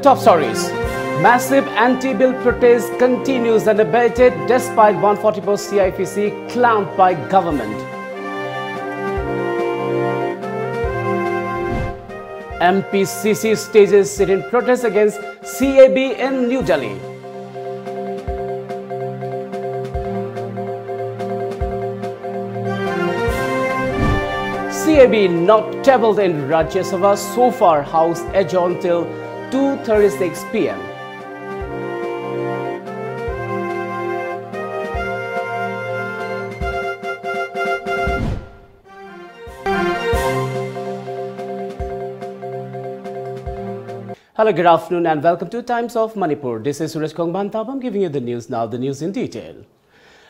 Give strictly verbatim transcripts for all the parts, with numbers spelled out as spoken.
Top stories. Massive anti-bill protest continues unabated despite one forty-four C I P C clamped by government. M P C C stages sit-in protest against C A B in New Delhi. C A B not tabled in Rajya Sabha, so far House adjourned till two thirty-six p m. Hello, good afternoon and welcome to Times of Manipur. This is Suresh Khongban Tabam giving you the news now, the news in detail.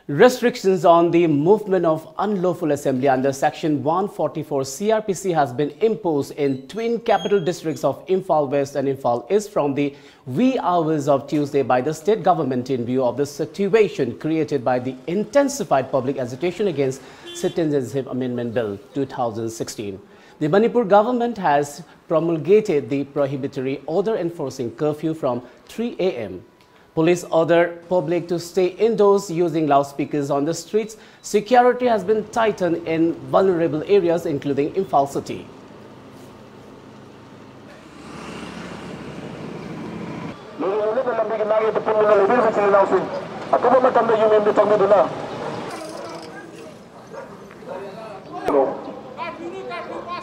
Restrictions on the movement of unlawful assembly under Section one forty-four C R P C has been imposed in twin capital districts of Imphal West and Imphal East from the wee hours of Tuesday by the state government in view of the situation created by the intensified public agitation against Citizenship Amendment Bill two thousand sixteen. The Manipur government has promulgated the prohibitory order enforcing curfew from three a m. Police order public to stay indoors using loudspeakers on the streets. Security has been tightened in vulnerable areas, including Imphal City. ꯂꯝꯕꯤꯒꯤ ꯅꯥꯛ ꯌꯦꯠꯇ ꯄꯨꯟꯗꯨꯅ ꯂꯩꯕꯤꯔꯤꯕ ꯏꯆꯤꯜ ꯏꯅꯥꯎꯁꯤꯡ, ꯑꯊꯨꯕ ꯃꯇꯝꯗ ꯌꯨꯝ ꯌꯨꯝꯗ ꯆꯪꯕꯤꯗꯨꯅ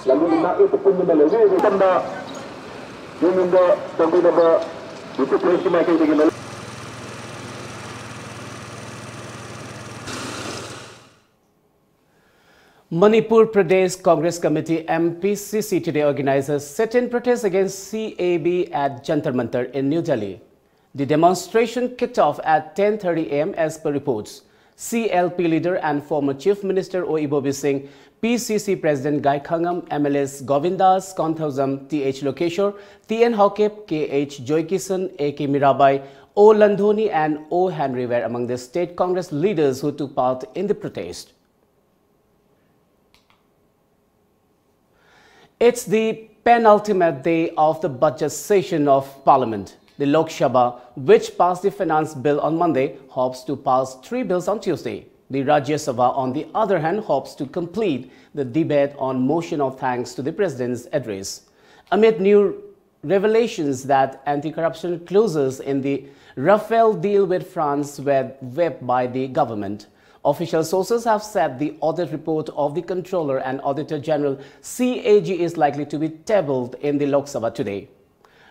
ꯂꯝꯕꯤꯒꯤ ꯅꯥꯛ ꯌꯦꯠꯇ ꯄꯨꯟꯗꯨꯅ ꯂꯩꯕꯤꯔꯤꯕ ꯃꯇꯝꯗ ꯌꯨꯝ ꯌꯨꯝꯗ ꯆꯪꯕꯤꯅꯕ ꯌꯨꯇꯨꯕ ꯄ꯭ꯔꯦꯁꯀꯤ ꯃꯥꯏꯀꯩꯗꯒꯤ ꯅꯣꯜ- Manipur Pradesh Congress Committee, M P C C, today organized a sit-in protest against C A B at Jantar Mantar in New Delhi. The demonstration kicked off at ten thirty a m as per reports. C L P leader and former Chief Minister O Ibobi Singh, P C C President Gai Khangam, M L As Govindas Konthoujam, T H Lokeshwar, T N Haokip, K H Joykisan, A K Mirabai, O Landhoni and O Henry were among the state Congress leaders who took part in the protest. It's the Penultimate day of the budget session of Parliament. The Lok Sabha, which passed the finance bill on Monday, hopes to pass three bills on Tuesday. The Rajya Sabha, on the other hand, hopes to complete the debate on motion of thanks to the President's address. Amid new revelations that anti-corruption clauses in the Rafale deal with France were whipped by the government, official sources have said the audit report of the Controller and Auditor General, C A G, is likely to be tabled in the Lok Sabha today.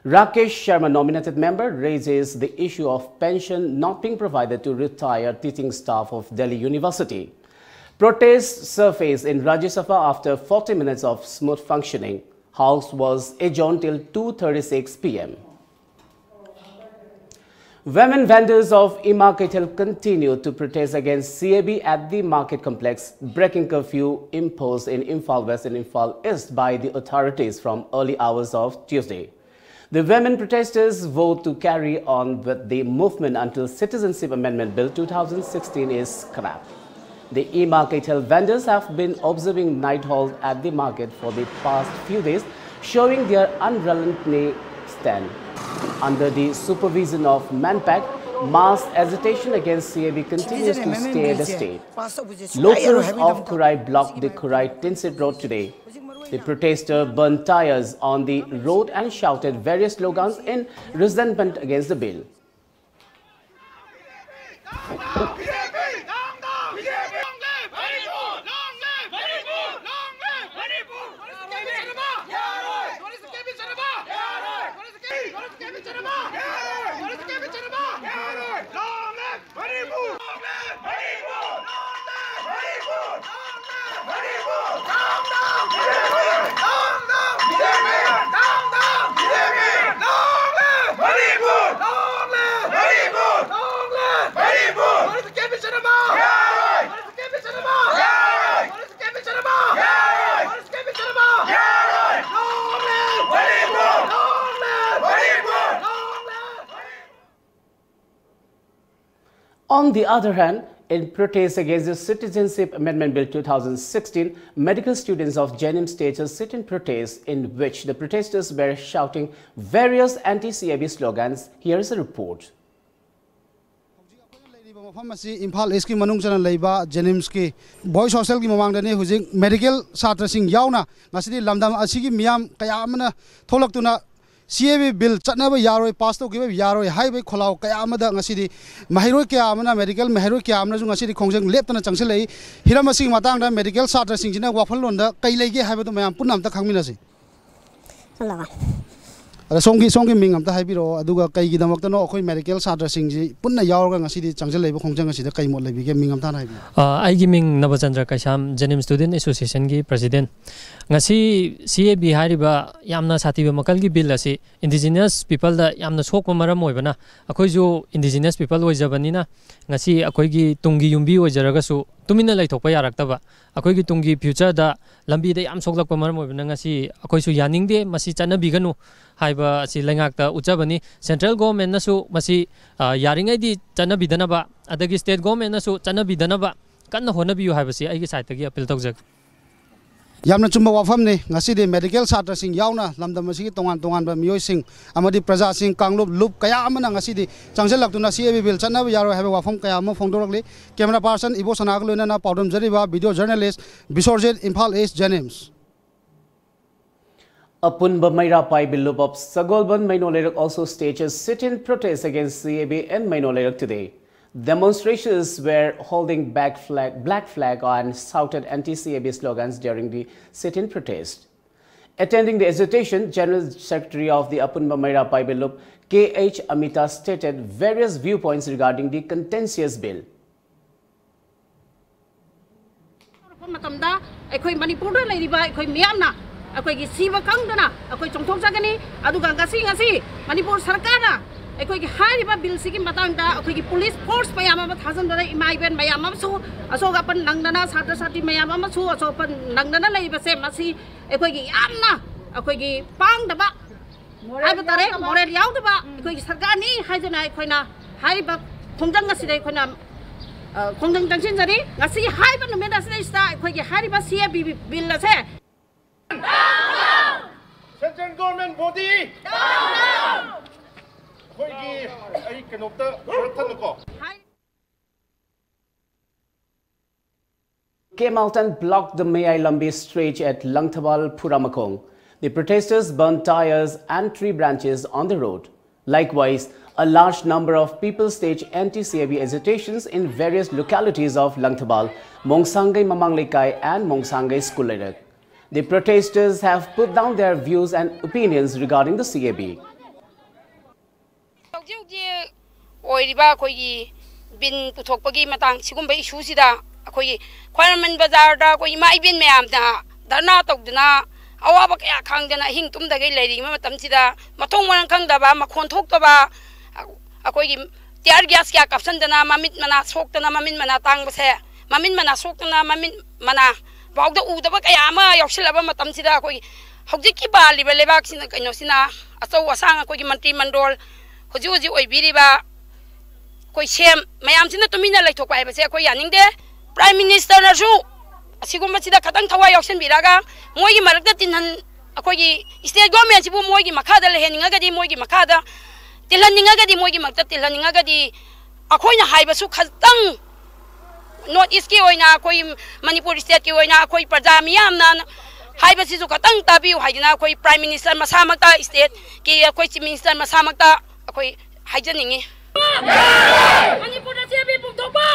Rakesh Sharma, nominated member, raises the issue of pension not being provided to retired teaching staff of Delhi University. Protests surfaced in Rajya Sabha after forty minutes of smooth functioning. House was adjourned till two thirty-six p m. Women vendors of Ima Keithel continue to protest against C A B at the market complex, breaking curfew imposed in Imphal West and Imphal East by the authorities from early hours of Tuesday. The women protesters vow to carry on with the movement until Citizenship Amendment Bill two thousand sixteen is scrapped. The Ima Keithel vendors have been observing night halt at the market for the past few days, showing their unrelenting stand. Under the supervision of MANPAC, mass agitation against C A B continues to stir the state. Locals of Khurai blocked the Khurai Tinsit Road today. The protester burned tires on the road and shouted various slogans in resentment against the bill. On the other hand, In protest against the Citizenship Amendment Bill two thousand sixteen, medical students of JNIMS staged a sit-in protest in which the protesters were shouting various anti-C A B slogans. Here is a report. ꯍꯧꯖꯤꯛ ꯑꯩꯈꯣꯏꯅ ꯂꯩꯔꯤꯕ ꯃꯐꯝ ꯑꯁꯤ ꯏꯝꯐꯥꯜ ꯏꯁꯀꯤ ꯃꯅꯨꯡ ꯆꯟꯅ ꯂꯩꯕ ꯖꯦꯅꯤꯝꯁꯀꯤ voice ꯍꯣꯁꯇꯦꯜꯒꯤ ꯃꯃꯥꯡꯗꯅꯤ꯫ ꯍꯧꯖꯤꯛ ꯃꯦꯗꯤꯀꯦꯜ ꯁꯥꯇ꯭ꯔꯁꯤꯡ ꯌꯥꯎꯅ ꯉꯁꯤꯗꯤ ꯂꯝꯗꯝ ꯑꯁꯤꯒꯤ ꯃꯤꯌꯥꯝ ꯀꯌꯥ ꯑꯃꯅ ꯊꯣꯛꯂꯛꯇꯨꯅ ꯁꯤ ꯑꯦ ꯕꯤ ꯕꯤꯜ ꯆꯠꯅꯕ ꯌꯥꯔꯣꯏ, ꯄꯥꯁ ꯇꯧꯈꯤꯕ ꯌꯥꯔꯣꯏ ꯍꯥꯏꯕꯒꯤ ꯈꯣꯜꯂꯥꯎ ꯀꯌꯥ ꯑꯃꯗ ꯉꯁꯤꯗꯤ ꯃꯍꯩꯔꯣꯏ ꯀꯌꯥ ꯑꯃꯅ, ꯃꯦꯗꯤꯀꯦꯜ ꯃꯍꯩꯔꯣꯏ ꯀꯌꯥ ꯑꯃꯅꯁꯨ ꯉꯁꯤꯗꯤ ꯈꯣꯡꯖꯪ ꯂꯦꯞꯇꯅ ꯆꯪꯁꯤꯜꯂꯛꯏ꯫ ꯍꯤꯔꯝ ꯑꯁꯤꯒꯤ ꯃꯇꯥꯡꯗ ꯃꯦꯗꯤꯀꯦꯜ ꯁꯥꯇ꯭ꯔꯁꯤꯡꯁꯤꯅ ꯋꯥꯈꯜꯂꯣꯟꯗ ꯀꯩ ꯂꯩꯒꯦ ꯍꯥꯏꯕꯗꯨ ꯃꯌꯥꯝ ꯄꯨꯟꯅ ꯑꯝꯇ ꯈꯪꯃꯤꯟꯅꯁꯤ꯫ ꯑꯗ ꯁꯣꯝꯒꯤ, ꯁꯣꯝꯒꯤ ꯃꯤꯡ ꯑꯝꯇ ꯍꯥꯏꯕꯤꯔꯛꯑꯣ, ꯑꯗꯨꯒ ꯀꯩꯒꯤꯗꯃꯛꯇꯅꯣ ꯑꯩꯈꯣꯏ ꯃꯦꯗꯤꯀꯦꯜ ꯁꯥꯇ꯭ꯔꯁꯤꯡꯁꯤ ꯄꯨꯟꯅ ꯌꯥꯎꯔꯒ ꯉꯁꯤꯗꯤ ꯆꯪꯁꯤꯜꯂꯛꯏꯕ ꯈꯣꯡꯖꯪ ꯑꯁꯤꯗ ꯀꯩ ꯃꯣꯠ ꯂꯩꯕꯤꯒꯦ? ꯃꯤꯡ ꯑꯝꯇ ꯍꯥꯟꯅ ꯍꯥꯏꯕꯤꯌꯨ꯫ ꯑ, ꯑꯩꯒꯤ ꯃꯤꯡ ꯅꯕꯆꯟꯗ꯭ꯔ ꯀꯩꯁꯥꯝ, JNIMS Student Association ꯒꯤ President꯫ ꯉꯁꯤ C A B ꯍꯥꯏꯔꯤꯕ ꯌꯥꯝꯅ ꯁꯥꯊꯤꯕ ꯃꯈꯜꯒꯤ ꯕꯤꯜ ꯑꯁꯤ indigenous people ꯗ ꯌꯥꯝꯅ ꯁꯣꯛꯄ ꯃꯔꯝ ꯑꯣꯏꯕꯅ, ꯑꯩꯈꯣꯏꯁꯨ indigenous people ꯑꯣꯏꯖꯕꯅꯤꯅ, ꯉꯁꯤ ꯑꯩꯈꯣꯏꯒꯤ ꯇꯨꯡꯒꯤ ꯌꯨꯝꯕꯤ ꯑꯣꯏꯖꯔꯒꯁꯨ ꯇꯨꯃꯤꯟꯅ ꯂꯩꯊꯣꯛꯄ ꯌꯥꯔꯛꯇꯕ, ꯑꯩꯈꯣꯏꯒꯤ ꯇꯨꯡꯒꯤ future ꯗ ꯂꯝꯕꯤꯗ ꯌꯥꯝ ꯁꯣꯛꯂꯛꯄ ꯃꯔꯝ ꯑꯣꯏꯕꯅ, ꯉꯁꯤ ꯑꯩꯈꯣꯏꯁꯨ ꯌꯥꯅꯤꯡꯗꯦ, ꯃꯁꯤ ꯆꯠꯅꯕꯤꯒꯅꯨ ꯍꯥꯏꯕ ꯑꯁꯤ ꯂꯩꯉꯥꯛꯇ ꯎꯠꯆꯕꯅꯤ꯫ Central Government ꯅꯁꯨ ꯃꯁꯤ, ꯑ, ꯌꯥꯔꯤꯉꯩꯗꯤ ꯆꯠꯅꯕꯤꯗꯅꯕ, ꯑꯗꯒꯤ State Government ꯅꯁꯨ ꯆꯠꯅꯕꯤꯗꯅꯕ ꯀꯟꯅ ꯍꯣꯠꯅꯕꯤꯌꯨ ꯍꯥꯏꯕꯁꯤ ꯑꯩꯒꯤ side ꯇꯒꯤ appeal ꯇꯧꯖꯒꯦ꯫ ꯌꯥꯝꯅ ꯆꯨꯝꯕ ꯋꯥꯐꯝꯅꯤ꯫ ꯉꯁꯤꯗꯤ ꯃꯦꯗꯤꯀꯦꯜ ꯁꯥꯇ꯭ꯔꯁꯤꯡ ꯌꯥꯎꯅ ꯂꯝꯗꯝ ꯑꯁꯤꯒꯤ ꯇꯣꯉꯥꯟ ꯇꯣꯉꯥꯟꯕ ꯃꯤꯑꯣꯏꯁꯤꯡ ꯑꯃꯗꯤ ꯄ꯭ꯔꯖꯥꯁꯤꯡ, ꯀꯥꯡꯂꯨꯞ ꯂꯨꯞ ꯀꯌꯥ ꯑꯃꯅ ꯉꯁꯤꯗꯤ ꯆꯪꯁꯤꯜꯂꯛꯇꯨꯅ C A B ꯕꯤꯜ ꯆꯠꯅꯕ ꯌꯥꯔꯣꯏ ꯍꯥꯏꯕ ꯋꯥꯐꯝ ꯀꯌꯥ ꯑꯃ ꯐꯣꯡꯗꯣꯔꯛꯂꯤ꯫ Camera person ꯏꯕꯣꯁꯅꯥꯒ ꯂꯣꯏꯅꯅ ꯄꯥꯎꯗꯝꯖꯔꯤꯕ video journalist Bisorjit, Imphal East, JNIMS꯫ Apunba Meira Paibi Lup of Sagolban Maino Leirok also staged a sit-in protest against C A B in Maino Leirok today. Demonstrators were holding back flag, black flag and shouted anti-C A B slogans during the sit-in protest. Attending the agitation, General Secretary of the Apunba Meira Paibi Lup, K H Amita, stated various viewpoints regarding the contentious bill. ꯇꯧꯔꯛꯄ ꯃꯇꯝꯗ ꯑꯩꯈꯣꯏ ꯃꯅꯤꯄꯨꯔꯗ ꯂꯩꯔꯤꯕ ꯑꯩꯈꯣꯏ ꯃꯤꯌꯥꯝꯅ ꯑꯩꯈꯣꯏꯒꯤ ꯁꯤꯕ ꯈꯪꯗꯅ ꯑꯩꯈꯣꯏ ꯆꯣꯡꯊꯣꯛꯆꯒꯅꯤ꯫ ꯑꯗꯨꯒ ꯉꯁꯤ, ꯉꯁꯤ ꯃꯅꯤꯄꯨꯔ ꯁꯔꯀꯥꯔꯅ ꯑꯩꯈꯣꯏꯒꯤ ꯍꯥꯏꯔꯤꯕ ꯕꯤꯜꯁꯤꯒꯤ ꯃꯇꯥꯡꯗ ꯑꯩꯈꯣꯏꯒꯤ ꯄꯨꯂꯤꯁ ꯐꯣꯔꯁ ꯃꯌꯥꯝ ꯑꯃ ꯊꯥꯖꯤꯟꯗꯅ ꯏꯃꯥ ꯏꯕꯦꯟ ꯃꯌꯥꯝ ꯑꯃꯁꯨ ꯑꯁꯣꯛ ꯑꯄꯟ ꯅꯪꯗꯅ, ꯁꯥꯇ꯭ꯔ ꯁꯥꯇ꯭ꯔꯤ ꯃꯌꯥꯝ ꯑꯃꯁꯨ ꯑꯁꯣꯛ ꯑꯄꯟ ꯅꯪꯗꯅ ꯂꯩꯔꯤꯕꯁꯦ, ꯃꯁꯤ ꯑꯩꯈꯣꯏꯒꯤ ꯌꯥꯝꯅ ꯑꯩꯈꯣꯏꯒꯤ ꯄꯥꯡꯗꯕ ꯍꯥꯏꯕ ꯇꯥꯔꯦ, ꯃꯣꯔꯦꯜ ꯌꯥꯎꯗꯕ ꯑꯩꯈꯣꯏꯒꯤ ꯁꯔꯀꯥꯔꯅꯤ ꯍꯥꯏꯗꯨꯅ ꯑꯩꯈꯣꯏꯅ ꯍꯥꯏꯔꯤꯕ ꯈꯣꯡꯖꯪ ꯑꯁꯤꯗ ꯑꯩꯈꯣꯏꯅ ꯑ, ꯈꯣꯡꯖꯪ ꯆꯪꯁꯤꯟꯖꯔꯤ꯫ ꯉꯁꯤ ꯍꯥꯏꯕ ꯅꯨꯃꯤꯠ ꯑꯁꯤꯗꯩꯁꯤꯗ ꯑꯩꯈꯣꯏꯒꯤ ꯍꯥꯏꯔꯤꯕ ꯁꯤ ꯑꯦ ꯕꯤ ꯕꯤꯜ ꯑꯁꯦ Central Government body! ꯑꯩꯈꯣꯏꯒꯤ, ꯑꯩ ꯀꯩꯅꯣꯝꯇ ꯃꯔꯛ ꯊꯠꯂꯨꯀꯣ꯫ K Mountain blocked the Mayai Lambi stretch at Langthabal Phuramakong. The protesters burned tires and tree branches on the road. Likewise, a large number of people staged anti-C A B agitations in various localities of Langthabal, Mongsangei Mamang Leikai and Mongsangei School Leirak. The protesters have put down their views and opinions regarding the C A B. ꯍꯧꯖꯤꯛ ꯍꯧꯖꯤꯛ ꯑꯣꯏꯔꯤꯕ ꯑꯩꯈꯣꯏꯒꯤ ꯕꯤꯟ ꯄꯨꯊꯣꯛꯄꯒꯤ ꯃꯇꯥꯡ, ꯁꯤꯒꯨꯝꯕ ꯏꯁꯨꯁꯤꯗ ꯑꯩꯈꯣꯏꯒꯤ ꯈ꯭ꯋꯥꯏꯔꯝꯕꯟ ꯕꯖꯥꯔꯗ ꯑꯩꯈꯣꯏ ꯏꯃꯥ ꯏꯕꯦꯟ ꯃꯌꯥꯝꯅ ꯙꯔꯅꯥ ꯇꯧꯗꯨꯅ, ꯑꯋꯥꯕ ꯀꯌꯥ ꯈꯥꯡꯗꯅ ꯑꯍꯤꯡ ꯇꯨꯝꯗꯈꯩ ꯂꯩꯔꯤꯕ ꯃꯇꯝꯁꯤꯗ, ꯃꯊꯣꯡ ꯃꯔꯝ ꯈꯪꯗꯕ, ꯃꯈꯣꯟ ꯊꯣꯛꯇꯕ, ꯑꯩꯈꯣꯏꯒꯤ tear gas ꯀꯌꯥ ꯀꯥꯞꯁꯤꯟꯗꯅ, ꯃꯃꯤꯠ ꯃꯅꯥ ꯁꯣꯛꯇꯅ, ꯃꯃꯤꯠ ꯃꯅꯥ ꯇꯥꯡꯕꯁꯦ, ꯃꯃꯤꯠ ꯃꯅꯥ ꯁꯣꯛꯇꯅ, ꯃꯃꯤꯠ ꯃꯅꯥ ꯐꯥꯎꯗ ꯎꯗꯕ ꯀꯌꯥ ꯑꯃ ꯌꯥꯎꯁꯤꯜꯂꯕ ꯃꯇꯝꯁꯤꯗ, ꯑꯩꯈꯣꯏꯒꯤ ꯍꯧꯖꯤꯛꯀꯤ ꯄꯥꯜꯂꯤꯕ ꯂꯩꯕꯥꯛꯁꯤꯅ, ꯀꯩꯅꯣꯁꯤꯅ, ꯑꯆꯧ ꯑꯁꯥꯡ ꯑꯩꯈꯣꯏꯒꯤ ꯃꯟꯇ꯭ꯔꯤ ꯃꯟꯗꯣꯜ ꯍꯧꯖꯤꯛ ꯍꯧꯖꯤꯛ ꯑꯣꯏꯕꯤꯔꯤꯕ ꯑꯩꯈꯣꯏ ꯁꯦꯝ ꯃꯌꯥꯝꯁꯤꯅ ꯇꯨꯃꯤꯟꯅ ꯂꯩꯊꯣꯛꯄ ꯍꯥꯏꯕꯁꯦ ꯑꯩꯈꯣꯏ ꯌꯥꯅꯤꯡꯗꯦ꯫ Prime Ministerꯅꯁꯨ ꯑꯁꯤꯒꯨꯝꯕꯁꯤꯗ ꯈꯇꯪ ꯊꯋꯥꯏ ꯌꯥꯎꯁꯤꯟꯕꯤꯔꯒ, ꯃꯣꯏꯒꯤ ꯃꯔꯛꯇ ꯇꯤꯟꯍꯟ-, ꯑꯩꯈꯣꯏꯒꯤ state governmentꯁꯤꯕꯨ ꯃꯣꯏꯒꯤ ꯃꯈꯥꯗ ꯂꯩꯍꯟꯅꯤꯡꯉꯒꯗꯤ, ꯃꯣꯏꯒꯤ ꯃꯈꯥꯗ ꯇꯤꯜꯍꯟꯅꯤꯡꯉꯒꯗꯤ, ꯃꯣꯏꯒꯤ ꯃꯔꯛꯇ ꯇꯤꯜꯍꯟꯅꯤꯡꯉꯒꯗꯤ, ꯑꯩꯈꯣꯏꯅ ꯍꯥꯏꯕꯁꯨ ꯈꯇꯪ North Eastꯀꯤ ꯑꯣꯏꯅ, ꯑꯩꯈꯣꯏ ꯃꯅꯤꯄꯨꯔ stateꯀꯤ ꯑꯣꯏꯅ ꯑꯩꯈꯣꯏ ꯄ꯭ꯔꯖꯥ ꯃꯤꯌꯥꯝꯅ ꯍꯥꯏꯕꯁꯤꯁꯨ ꯈꯇꯪ ꯇꯥꯕꯤꯌꯨ ꯍꯥꯏꯗꯅ ꯑꯩꯈꯣꯏ Prime Minister ꯃꯁꯥꯃꯛꯇ, stateꯀꯤ ꯑꯩꯈꯣꯏ Chief Minister ꯃꯁꯥꯃꯛꯇ ꯑꯩꯈꯣꯏ ꯍꯥꯏꯖꯅꯤꯡꯉꯤ꯫ ꯃꯅꯤꯄꯨꯔꯗ ꯆꯦꯕꯤ ꯄꯨꯊꯣꯛꯄ!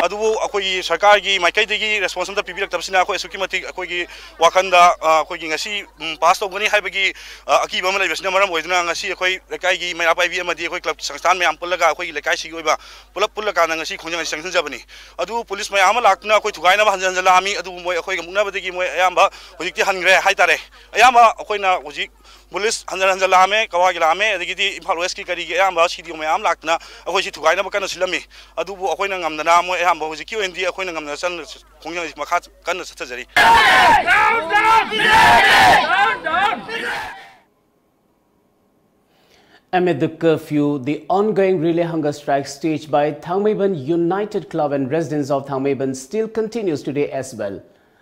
ꯑꯗꯨꯕꯨ ꯑꯩꯈꯣꯏꯒꯤ ꯁꯔꯀꯥꯔꯒꯤ ꯃꯥꯏꯀꯩꯗꯒꯤ response ꯑꯝꯇ ꯄꯤꯕꯤꯔꯛꯇꯕꯁꯤꯅ ꯑꯩꯈꯣꯏ ꯑꯁꯨꯛꯀꯤ ꯃꯇꯤꯛ ꯑꯩꯈꯣꯏꯒꯤ ꯋꯥꯈꯜꯗ, ꯑ, ꯑꯩꯈꯣꯏꯒꯤ ꯉꯁꯤ, ꯎꯝ, pass ꯇꯧꯒꯅꯤ ꯍꯥꯏꯕꯒꯤ, ꯑ, ꯑꯀꯤꯕ ꯑꯃ ꯂꯩꯕꯁꯤꯅ ꯃꯔꯝ ꯑꯣꯏꯗꯨꯅ ꯉꯁꯤ ꯑꯩꯈꯣꯏ ꯂꯩꯀꯥꯏꯒꯤ ꯃꯩꯔꯥ ꯄꯥꯏꯕꯤ ꯑꯃꯗꯤ ꯑꯩꯈꯣꯏ club ꯁꯪꯁꯊꯥꯟ ꯃꯌꯥꯝ ꯄꯨꯜꯂꯒ ꯑꯩꯈꯣꯏꯒꯤ ꯂꯩꯀꯥꯏꯁꯤꯒꯤ ꯑꯣꯏꯕ ꯄꯨꯂꯞ ꯄꯨꯜꯂꯀꯥꯟꯗ ꯉꯁꯤ ꯈꯣꯡꯖꯪ ꯑꯁꯤ ꯆꯪꯁꯤꯟꯖꯕꯅꯤ꯫ ꯑꯗꯨꯕꯨ ꯄꯨꯂꯤꯁ ꯃꯌꯥꯝ ꯑꯃ ꯂꯥꯛꯇꯨꯅ ꯑꯩꯈꯣꯏ ꯊꯨꯒꯥꯏꯅꯕ ꯍꯟꯖꯤꯟ ꯍꯟꯖꯤꯟ ꯂꯥꯛꯑꯝꯃꯤ꯫ ꯑꯗꯨꯕꯨ ꯃꯣꯏ ꯑꯩꯈꯣꯏꯒ ꯃꯨꯛꯅꯕꯗꯒꯤ ꯃꯣꯏ ꯑꯌꯥꯝꯕ ꯍꯧꯖꯤꯛꯇꯤ ꯍꯟꯈ꯭ꯔꯦ ꯍꯥꯏꯇꯥꯔꯦ꯫ ꯑꯌꯥꯝꯕ ꯑꯩꯈꯣꯏꯅ ꯍꯧꯖꯤꯛ ꯄꯨꯂꯤꯁ ꯍꯟꯖꯟ ꯍꯟꯖꯟ ꯂꯥꯛꯑꯝꯃꯦ, ꯀꯋꯥꯒꯤ ꯂꯥꯛꯑꯝꯃꯦ, ꯑꯗꯒꯤꯗꯤ ꯏꯝꯐꯥꯜ ꯋꯦꯁꯀꯤ ꯀꯔꯤꯒꯤ ꯑꯌꯥꯝꯕ ꯁꯤ ꯗꯤ ꯑꯣ ꯃꯌꯥꯝ ꯂꯥꯛꯇꯅ ꯑꯩꯈꯣꯏꯁꯤ ꯊꯨꯒꯥꯏꯅꯕ ꯀꯟꯅ ꯁꯤꯜꯂꯝꯃꯤ꯫ ꯑꯗꯨꯕꯨ ꯑꯩꯈꯣꯏꯅ ꯉꯝꯗꯅ, ꯃꯣꯏ ꯑꯌꯥꯝꯕ ꯍꯧꯖꯤꯛꯀꯤ ꯑꯣꯏꯅꯗꯤ ꯑꯩꯈꯣꯏꯅ ꯉꯝꯗꯅ ꯆꯪ-, ꯈꯣꯡꯖꯪ ꯑꯁꯤ ꯃꯈꯥ ꯀꯟꯅ ꯆꯠꯊꯖꯔꯤ꯫ Amid the curfew, the ongoing relay hunger strike staged by Thangmeiban United Club and residents of Thangmeiban still continues today as well.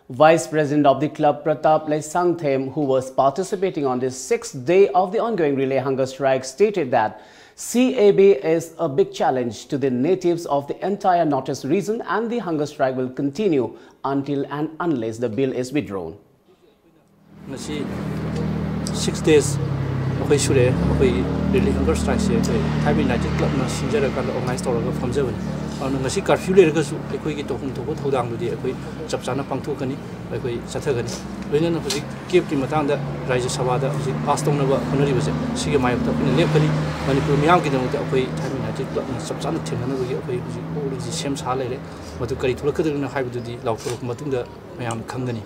Vice President of the club, Pratap Leisangthem, who was participating on this sixth day of the ongoing relay hunger strike, stated that C A B is a big challenge to the natives of the entire Northeast region and the hunger strike will continue until and unless the bill is withdrawn. ꯉꯁꯤ six days ꯑꯩꯈꯣꯏ ꯁꯨꯔꯦ꯫ ꯑꯩꯈꯣꯏ ꯔꯤꯂꯤ ꯍꯪꯒꯔ ꯁ꯭ꯇ꯭ꯔꯥꯏꯛꯁꯦ ꯑꯩꯈꯣꯏ ꯊꯥꯏꯃꯩ united ꯀ꯭ꯂꯕꯅ ꯁꯤꯟꯖꯔꯀꯥꯟꯗ organise ꯇꯧꯔꯒ ꯐꯝꯖꯕꯅꯤ꯫ ꯑꯗꯨꯅ ꯉꯁꯤ curfew ꯂꯩꯔꯒꯁꯨ ꯑꯩꯈꯣꯏꯒꯤ ꯇꯧꯐꯝ ꯊꯣꯛꯄ ꯊꯧꯗꯥꯡꯗꯨꯗꯤ ꯑꯩꯈꯣꯏ ꯆꯞ ꯆꯥꯅ ꯄꯥꯡꯊꯣꯛꯀꯅꯤ, ꯑꯩꯈꯣꯏ ꯆꯠꯊꯒꯅꯤ꯫ ꯂꯣꯏꯅꯅ ꯍꯧꯖꯤꯛ ꯀꯦꯞꯀꯤ ꯃꯇꯥꯡꯗ ꯔꯥꯖ꯭ꯌ ꯁꯚꯥꯗ ꯍꯧꯖꯤꯛ ꯄꯥꯁ ꯇꯧꯅꯕ ꯍꯣꯠꯅꯔꯤꯕꯁꯦ, ꯁꯤꯒꯤ ꯃꯥꯌꯣꯛꯇ ꯑꯩꯈꯣꯏꯅ ꯂꯦꯞꯀꯅꯤ꯫ ꯃꯅꯤꯄꯨꯔ ꯃꯤꯌꯥꯝꯒꯤꯗꯃꯛꯇ ꯑꯩꯈꯣꯏ ꯊꯥꯏꯃꯩ ꯌꯨꯅꯥꯏꯇꯦꯠ ꯀ꯭ꯂꯕꯅ ꯆꯞ ꯆꯥꯅ ꯊꯦꯡꯅꯅꯕꯒꯤ ꯑꯩꯈꯣꯏ ꯍꯧꯖꯤꯛ ꯄꯣꯂꯤꯁꯤ ꯁꯦꯝ ꯁꯥ ꯂꯩꯔꯦ꯫ ꯃꯗꯨ ꯀꯔꯤ ꯊꯣꯛꯂꯛꯀꯗꯣꯏꯅꯣ ꯍꯥꯏꯕꯗꯨꯗꯤ ꯂꯥꯎꯊꯣꯔꯛꯄ ꯃꯇꯨꯡꯗ ꯃꯌꯥꯝ ꯈꯪꯒꯅꯤ꯫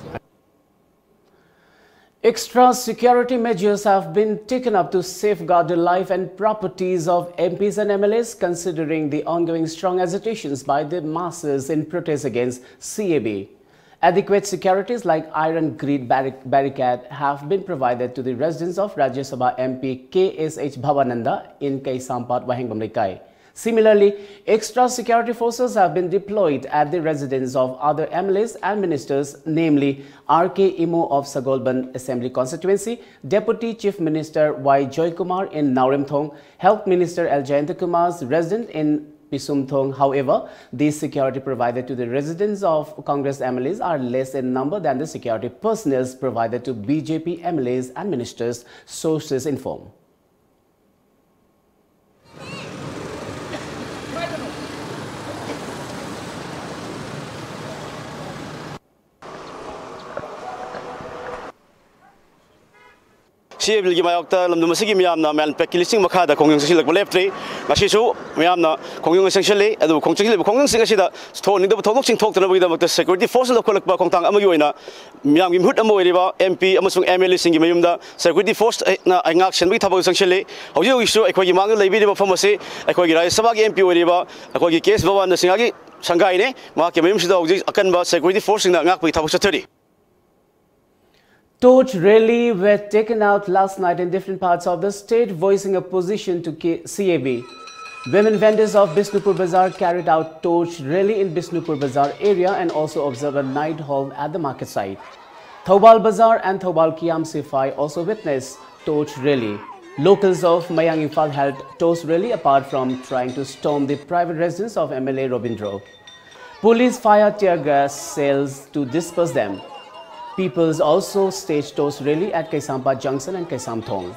Extra security measures have been taken up to safeguard the life and properties of M Ps and M L As, considering the ongoing strong agitations by the masses in protest against C A B. Adequate securities like iron grate barric- barricade have been provided to the residents of Rajya Sabha M P K S H Bhavananda in Kaisampat Wahengbam Leikai. Similarly, extra security forces have been deployed at the residence of other M L As and ministers, namely R K Imo of Sagolband Assembly Constituency, Deputy Chief Minister Y Joykumar in Naoremthong, Health Minister L Jayanta Kumar's resident in Pisumthong. However, the security provided to the residents of Congress M L As are less in number than the security personnel provided to B J P M L As and ministers, sources inform. ꯁꯤ ꯑꯦ ꯕꯤꯜꯒꯤ ꯃꯥꯌꯣꯛꯇ ꯂꯝꯗꯝ ꯑꯁꯤꯒꯤ ꯃꯤꯌꯥꯝꯅ ꯃꯌꯥꯝ ꯄꯦꯛꯀꯤ ꯂꯤꯁꯤꯡ ꯃꯈꯥꯗ ꯈꯣꯡꯖꯪ ꯆꯪꯁꯤꯜꯂꯛꯄ ꯂꯦꯞꯇ꯭ꯔꯤ꯫ ꯉꯁꯤꯁꯨ ꯃꯤꯌꯥꯝꯅ ꯈꯣꯡꯖꯪ ꯆꯪꯁꯤꯜꯂꯤ꯫ ꯑꯗꯨꯕꯨ ꯈꯣꯡ ꯆꯪꯁꯤꯜꯂꯤꯕ ꯈꯣꯡꯖꯪꯁꯤꯡ ꯑꯁꯤꯗ ꯊꯣꯛꯍꯟꯅꯤꯡꯗꯕ ꯊꯧꯗꯣꯛꯁꯤꯡ ꯊꯣꯛꯇꯅꯕꯒꯤꯗꯃꯛꯇ ꯁꯦꯀ꯭ꯌꯨꯔꯤꯇꯤ ꯐꯣꯔꯁꯅ ꯂꯧꯈꯠꯂꯛꯄ ꯈꯣꯡꯊꯥꯡ ꯑꯃꯒꯤ ꯑꯣꯏꯅ ꯃꯤꯌꯥꯝꯒꯤ ꯃꯤꯍꯨꯠ ꯑꯃ ꯑꯣꯏꯔꯤꯕ ꯑꯦꯝ ꯄꯤ ꯑꯃꯁꯨꯡ ꯑꯦꯝ ꯑꯦꯜ ꯑꯦꯁꯤꯡꯒꯤ ꯃꯌꯨꯝꯗ ꯁꯦꯀ꯭ꯌꯨꯔꯤꯇꯤ ꯐꯣꯔꯁꯅ ꯉꯥꯛ ꯁꯦꯟꯕꯒꯤ ꯊꯕꯛ ꯆꯪꯁꯤꯜꯂꯤ꯫ ꯍꯧꯖꯤꯛ ꯍꯧꯖꯤꯛꯁꯨ ꯑꯩꯈꯣꯏꯒꯤ ꯃꯥꯡꯗ ꯂꯩꯕꯤꯔꯤꯕ ꯃꯐꯝ ꯑꯁꯤ ꯑꯩꯈꯣꯏꯒꯤ ꯔꯥꯖ꯭ꯌ ꯁꯚꯥꯒꯤ ꯑꯦꯝ ꯄꯤ ꯑꯣꯏꯔꯤꯕ ꯑꯩꯈꯣꯏꯒꯤ ꯀꯦ ꯑꯦꯁ ꯚꯕꯥꯅꯟꯗ ꯁꯤꯡꯍꯒꯤ ꯁꯪꯒꯥꯏꯅꯤ꯫ ꯃꯍꯥꯛꯀꯤ ꯃꯌꯨꯝꯁꯤꯗ ꯍꯧꯖꯤꯛ ꯑꯀꯟꯕ ꯁꯦꯀ꯭ꯌꯨꯔꯤꯇꯤ ꯐꯣꯔꯁꯁꯤꯡꯅ ꯉꯥꯛꯄꯒꯤ ꯊꯕꯛ ꯆꯠꯊꯔꯤ꯫ Torch rally were taken out last night in different parts of the state, voicing opposition to K- C A B. Women vendors of Bishnupur Bazaar carried out torch rally in Bishnupur Bazaar area and also observed a night halt at the market site. Thoubal Bazaar and Thoubal Kiam Sifai also witnessed torch rally. Locals of Mayang Imphal held torch rally apart from trying to storm the private residence of M L A Robindro. Police fired tear gas shells to disperse them. Peoples also staged torch rally at Kaisampa Junction and Kaisamthong.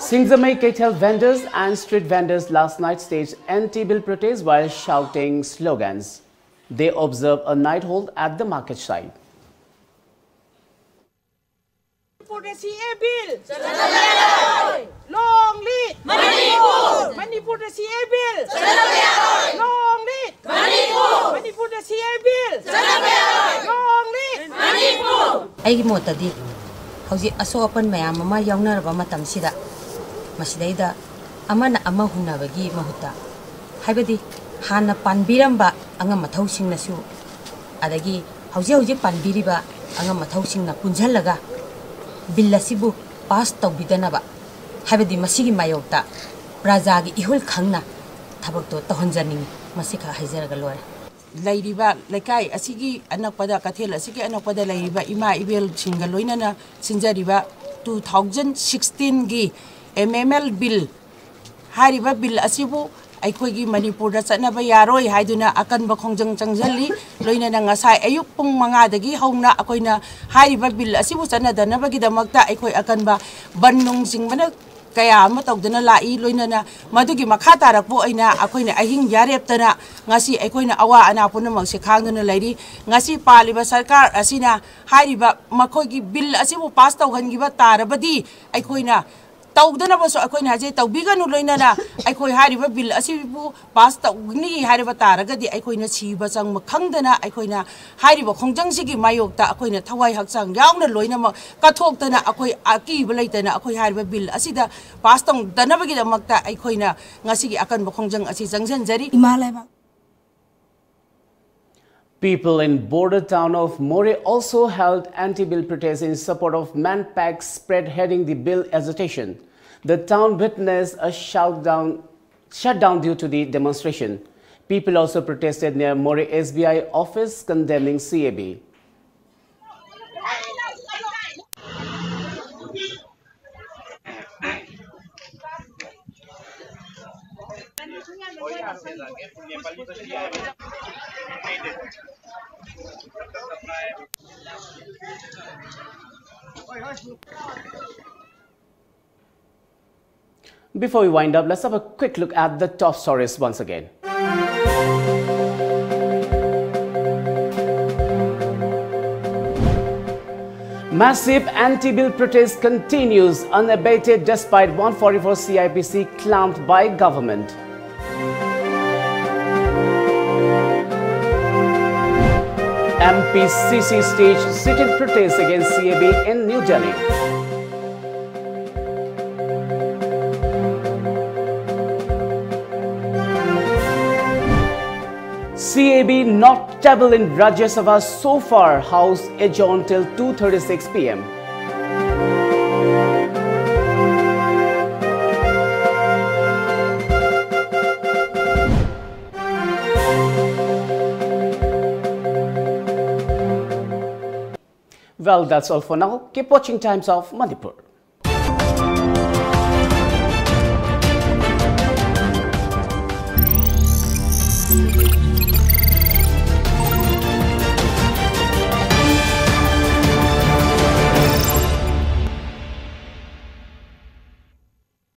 Singzamei Keithel vendors and street vendors last night staged anti-bill protest while shouting slogans. They observed a night halt at the market site. ꯃꯅꯤꯄꯨꯔꯗ ꯁꯤ ꯑꯦ bill ꯆꯠꯅꯕ ꯌꯥꯔꯣꯏ꯫ Long live Manipur. ꯃꯅꯤꯄꯨꯔꯗ ꯁꯤ ꯑꯦ bill ꯆꯠꯅꯕ ꯌꯥꯔꯣꯏ꯫ Long live Manipur. ꯃꯅꯤꯄꯨꯔꯗ ꯁꯤ ꯑꯦ ꯕꯤꯜ ꯆꯠꯅꯕ ꯌꯥꯔꯣꯏ꯫ Long live Manipur. ꯑꯩꯒꯤ ꯃꯣꯠꯇꯗꯤ ꯍꯧꯖꯤꯛ ꯑꯁꯣꯛ ꯑꯄꯟ ꯃꯌꯥꯝ ꯑꯃ ꯌꯥꯎꯅꯔꯕ ꯃꯇꯝꯁꯤꯗ ꯃꯁꯤꯗꯩꯗ ꯑꯃꯅ ꯑꯃ ꯍꯨꯟꯅꯕꯒꯤ ꯃꯍꯨꯠꯇ, ꯍꯥꯏꯕꯗꯤ ꯍꯥꯟꯅ ꯄꯥꯟꯕꯤꯔꯝꯕ ꯑꯉꯝ ꯑꯊꯧꯁꯤꯡꯅꯁꯨ, ꯑꯗꯒꯤ ꯍꯧꯖꯤꯛ ꯍꯧꯖꯤꯛ ꯄꯥꯟꯕꯤꯔꯤꯕ ꯑꯉꯝ ꯑꯊꯧꯁꯤꯡꯅ ꯄꯨꯟꯁꯤꯜꯂꯒ ꯕꯤꯜ ꯑꯁꯤꯕꯨ ꯄꯥꯁ ꯇꯧꯕꯤꯗꯅꯕ, ꯍꯥꯏꯕꯗꯤ ꯃꯁꯤꯒꯤ ꯃꯥꯌꯣꯛꯇ ꯄ꯭ꯔꯖꯥꯒꯤ ꯏꯍꯨꯜ ꯈꯪꯅ ꯊꯕꯛꯇꯣ ꯇꯧꯍꯟꯖꯅꯤꯡꯉꯤ꯫ ꯃꯁꯤꯈꯛ ꯍꯥꯏꯖꯔꯒ ꯂꯣꯏꯔꯦ꯫ ꯂꯩꯔꯤꯕ ꯂꯩꯀꯥꯏ ꯑꯁꯤꯒꯤ ꯑꯅꯛꯄꯗ, ꯀꯩꯊꯦꯜ ꯑꯁꯤꯒꯤ ꯑꯅꯛꯄꯗ ꯂꯩꯔꯤꯕ ꯏꯃꯥ ꯏꯕꯦꯜꯁꯤꯡꯒ ꯂꯣꯏꯅꯅ ꯁꯤꯟꯖꯔꯤꯕ two thousand sixteenꯒꯤ M M L bill, ꯍꯥꯏꯔꯤꯕ ꯕꯤꯜ ꯑꯁꯤꯕꯨ ꯑꯩꯈꯣꯏꯒꯤ ꯃꯅꯤꯄꯨꯔꯗ ꯆꯠꯅꯕ ꯌꯥꯔꯣꯏ ꯍꯥꯏꯗꯨꯅ ꯑꯀꯟꯕ ꯈꯣꯡꯖꯪ ꯆꯪꯁꯤꯜꯂꯤ꯫ ꯂꯣꯏꯅꯅ ꯉꯁꯥꯏ ꯑꯌꯨꯛ ꯄꯨꯡ ꯃꯉꯥꯗꯒꯤ ꯍꯧꯅ ꯑꯩꯈꯣꯏꯅ ꯍꯥꯏꯔꯤꯕ ꯕꯤꯜ ꯑꯁꯤꯕꯨ ꯆꯠꯅꯗꯅꯕꯒꯤꯗꯃꯛꯇ ꯑꯩꯈꯣꯏ ꯑꯀꯟꯕ ꯕꯟ ꯅꯨꯡ ꯆꯤꯡꯕꯅ ꯀꯌꯥ ꯑꯃ ꯇꯧꯗꯨꯅ ꯂꯥꯛꯏ꯫ ꯂꯣꯏꯅꯅ ꯃꯗꯨꯒꯤ ꯃꯈꯥ ꯇꯥꯔꯛꯄ ꯑꯣꯏꯅ ꯑꯩꯈꯣꯏꯅ ꯑꯍꯤꯡ ꯌꯥꯔꯦꯞꯇꯅ ꯉꯁꯤ ꯑꯩꯈꯣꯏꯅ ꯑꯋꯥ ꯑꯅꯥ ꯄꯨꯝꯅꯃꯛꯁꯦ ꯈꯥꯡꯗꯨꯅ ꯂꯩꯔꯤ꯫ ꯉꯁꯤ ꯄꯥꯜꯂꯤꯕ ꯁꯔꯀꯥꯔ ꯑꯁꯤꯅ ꯍꯥꯏꯔꯤꯕ ꯃꯈꯣꯏꯒꯤ ꯕꯤꯜ ꯑꯁꯤꯕꯨ ꯄꯥꯁ ꯇꯧꯍꯟꯈꯤꯕ ꯇꯥꯔꯕꯗꯤ ꯑꯩꯈꯣꯏꯅ ꯇꯧꯗꯅꯕꯁꯨ ꯑꯩꯈꯣꯏꯅ ꯍꯥꯏꯖꯩ, ꯇꯧꯕꯤꯒꯅꯨ꯫ ꯂꯣꯏꯅꯅ ꯑꯩꯈꯣꯏ ꯍꯥꯏꯔꯤꯕ ꯕꯤꯜ ꯑꯁꯤꯕꯨ ꯄꯥꯁ ꯇꯧꯒꯅꯤ ꯍꯥꯏꯔꯕ ꯇꯥꯔꯒꯗꯤ ꯑꯩꯈꯣꯏꯅ ꯁꯤꯕ ꯆꯪꯕ ꯈꯪꯗꯅ ꯑꯩꯈꯣꯏꯅ ꯍꯥꯏꯔꯤꯕ ꯈꯣꯡꯖꯪꯁꯤꯒꯤ ꯃꯥꯌꯣꯛꯇ ꯑꯩꯈꯣꯏꯅ ꯊꯋꯥꯏ ꯍꯛꯆꯥꯡ ꯌꯥꯎꯅ ꯂꯣꯏꯅꯃꯛ ꯀꯠꯊꯣꯛꯇꯅ ꯑꯩꯈꯣꯏ ꯑꯀꯤꯕ ꯂꯩꯇꯅ ꯑꯩꯈꯣꯏ ꯍꯥꯏꯔꯤꯕ ꯕꯤꯜ ꯑꯁꯤꯗ ꯄꯥꯁ ꯇꯧꯗꯅꯕꯒꯤꯗꯃꯛꯇ ꯑꯩꯈꯣꯏꯅ ꯉꯁꯤꯒꯤ ꯑꯀꯟꯕ ꯈꯣꯡꯖꯪ ꯑꯁꯤ ꯆꯪꯁꯤꯟꯖꯔꯤ꯫ ꯏꯃꯥ ꯂꯩꯕꯥꯛ People in border town of Moreh also held anti-bill protest in support of MANPAC spread heading the bill agitation. The town witnessed a shutdown, shutdown due to the demonstration. People also protested near Moreh S B I office condemning C A B. Before we wind up, let's have a quick look at the top stories once again. Massive anti-bill protest continues unabated despite one forty-four C I P C clamped by government. M P C C staged sit-in protest against C A B in New Delhi. C A B not tabled in Rajya Sabha so far, House adjourned till two thirty-six P M. Well, that's all for now. Keep watching Times of Manipur.